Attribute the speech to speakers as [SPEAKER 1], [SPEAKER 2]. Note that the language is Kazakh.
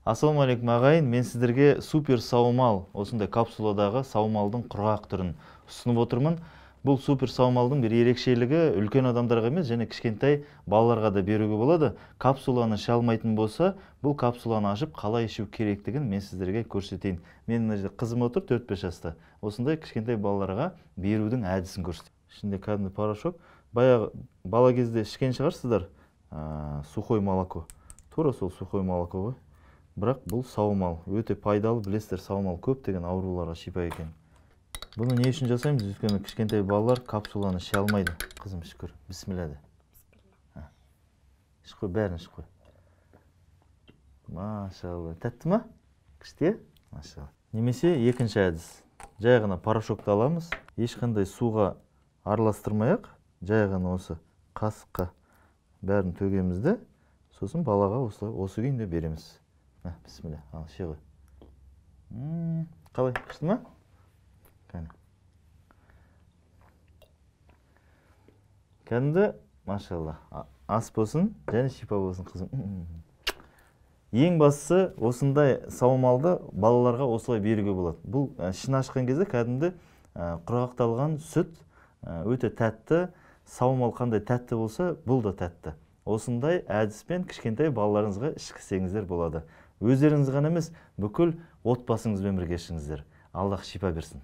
[SPEAKER 1] Ассалаумағалейкум ағайын, мен сіздерге супер саумал, осындай капсуладағы саумалдың құрғақ түрін ұсынып отырмын. Бұл супер саумалдың бір ерекшелігі үлкен адамдарға емес, және кішкентай балаларға да беруге болады. Капсуланы іше алмайтын болса, бұл капсуланы ашып қалай ішу керектігін мен сіздерге көрсетейін. Менің мына жерде қызым отыр, 4-5 жаста. Осындай кішкентай балаларға берудің әдісін көрсетейін. Ішінде кәдімгі порошок. Баяғы бала кезде ішкен шығарсыздар, сухой молоко. Тура сол сухой молоко ғой. Бірақ бұл саумал өте пайдалы, білесіздер, саумал көптеген ауруларға шипа екен. Бұны не үшін жасаймыз? Өйткені кішкентай балалар капсуланы іше алмайды. Қызым, шүкір, бісміллә де. Ішіп қой, бәрін ішіп қой. Машалла. Тәтті ма? Күшті, е? Машалла. Немесе екінші әдіс. Жай ғана порошокты аламыз, ешқандай суға араластырмай-ақ, жай ғана осы қасыққа бәрін төгеміз де, сосын балаға осы күйінде береміз. Бісміллә, ал іше ғой. Қалай, күшті ма? Кәне. Кәдімгі, машалла, ас болсын, және шипа болсын, қызым. Ең бастысы, осындай саумалды балаларға осылай беруге болады. Бұл ішін ашқан кезде кәдімгі құрғақталған сүт, өте тәтті. Саумал қандай тәтті болса, бұл да тәтті. Осындай әдіспен кішкентай балаларыңызға ішкізсеңіздер болады. Өздеріңіз ғана емес, бүкіл отбасыңызбен бірге ішіңіздер. Аллах шипа берсін.